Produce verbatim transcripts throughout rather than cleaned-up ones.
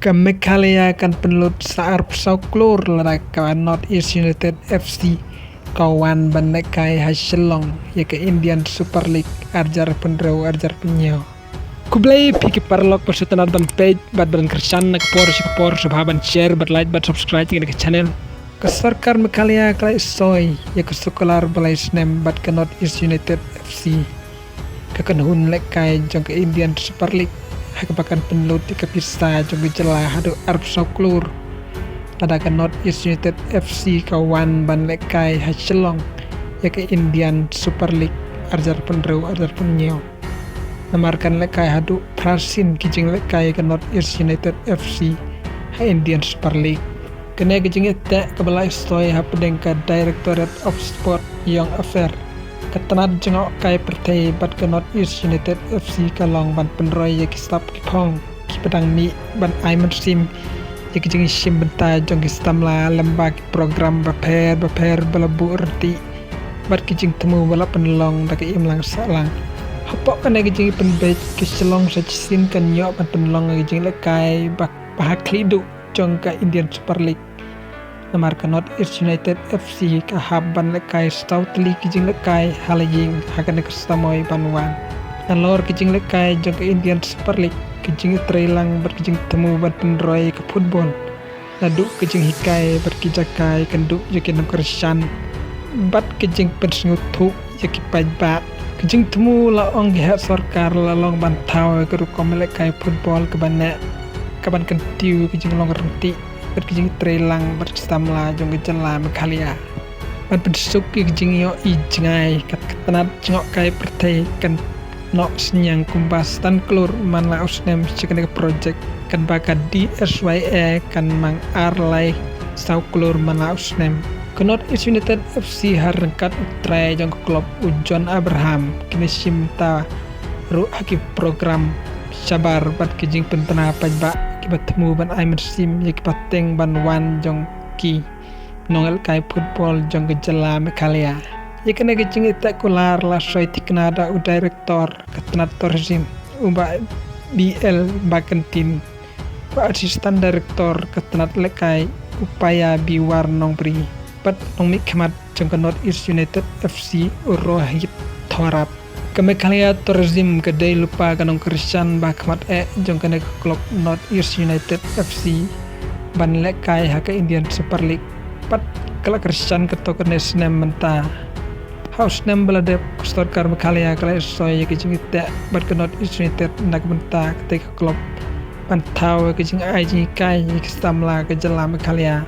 Ka Meghalaya kan pynlut sa arphew saw klur lada ka North East United F C ka wan ban lehkai ha Shillong ïa ka Indian Super League arjar pynrew arjar pynñiew. Khublei phi ki paralok ba shu tnat ban peit bad ban kyrshan na ka por sha ka por, sngewbha ban share bad like bad subscribe ïa ka channel. Ka sorkar Meghalaya ka la soi ïa ka circular ba lai snem bad ka North East United F C. Ka kynhun lehkai jong ka Indian Super League ha kaba kan pynlut ïa ka pisa jong ka jylla haduh arphew saw klur lada ka North East United F C ka wan ban lehkai ha Shillong ïa ka Indian Super League arjar pynrew arjar pynñiew. Namar kan lehkai haduh phra sien ki jinglehkai ka North East United F C ha Indian Super League. Kane ka jingïateh kaba la soi hapdeng ka Directorate of Sport Young Affair, ka tnat jngohkai pyrthei bad ka North East United F C ka long ban pynroi ïa ki sap ki phong kiba dang mih ban ai mynsiem ïa ki jingshim bynta jong ki samla lyngba ki program bapher bapher ba la buh ryntih bad ki jingthmu ba la pynlong da ka imlang sahlang. Hapoh kane ka jingpynbeit, ka Shillong sa shisien kan ïoh ban pynlong ïa ka jinglehkai ba, ba ha khlieh duh jong ka Indian Super League. Namar ka North East United F C ka hap ban lehkai saw tylli ki jinglehkai ha la ïing ha kane ka samoi ban wan. Nalor ki jinglehkai jong ka Indian Super League, ki jingtreilang bad ki jingthmu ban pynroi ka football, naduh ki jinghikai bad ki jaka ïakynduh ïa ki nongkyrshan bad ki jingpynsngewthuh ïa ki paidbah. Ki jingthmu la ong ki heh sorkar la long ban thaw ïa ka rukom lehkai football kaba neh, kaban kyntiew ïa ki jinglong ryntih bad ki jingtreilang bad ki samla jong ka jylla Meghalaya. Ban pynsuk ïa ki jingïohi jngai, ka tnat jngohkai pyrthei kan noh synñiang kumba san klur man la u snem sha kane ka project, katba ka D S Y A kan mang ar lai saw klur man la u snem. Ka North East United F C ha ryngkat u trai jong ka klub u John Abraham kin ïashim bynta ruh ha ki program shabar bad ki jingpynbna paidbah kiba thmu ban ai mynsiem ïa ki pateng ban wan jong ki nonglehkai football jong ka jylla Meghalaya. Ïa kane ka jingïateh kular la soi thikna da u Director ka tnat Tourism, u Bah B L Bakentin, ba Assistant Director ka tnat lehkai, u Paya Biwar Nongbri, bad nongmihkhmat jong ka North East United F C, u Rohit Thorat. Ka Meghalaya Tourism ka dei lypa ka nongkyrshan ba khmat eh jong kane ka klub North East United F C ban lehkai ha ka Indian Super League. Bad ka la kyrshan katto katne snem mynta. Ha u snem ba la dep, ka sorkar Meghalaya ka la soi ïa ka jingïateh bad ka North East United na ka bynta katei ka klub ban thaw ïa ka jingai jinghikai ïa ka samla ka jylla Meghalaya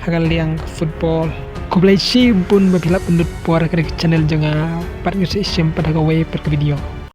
ha ka liang ka football. Khublei shibun ba phi la pynlut por ha ka channel jong nga, bad ngin sa ïashem pat ha kawei pat ka video.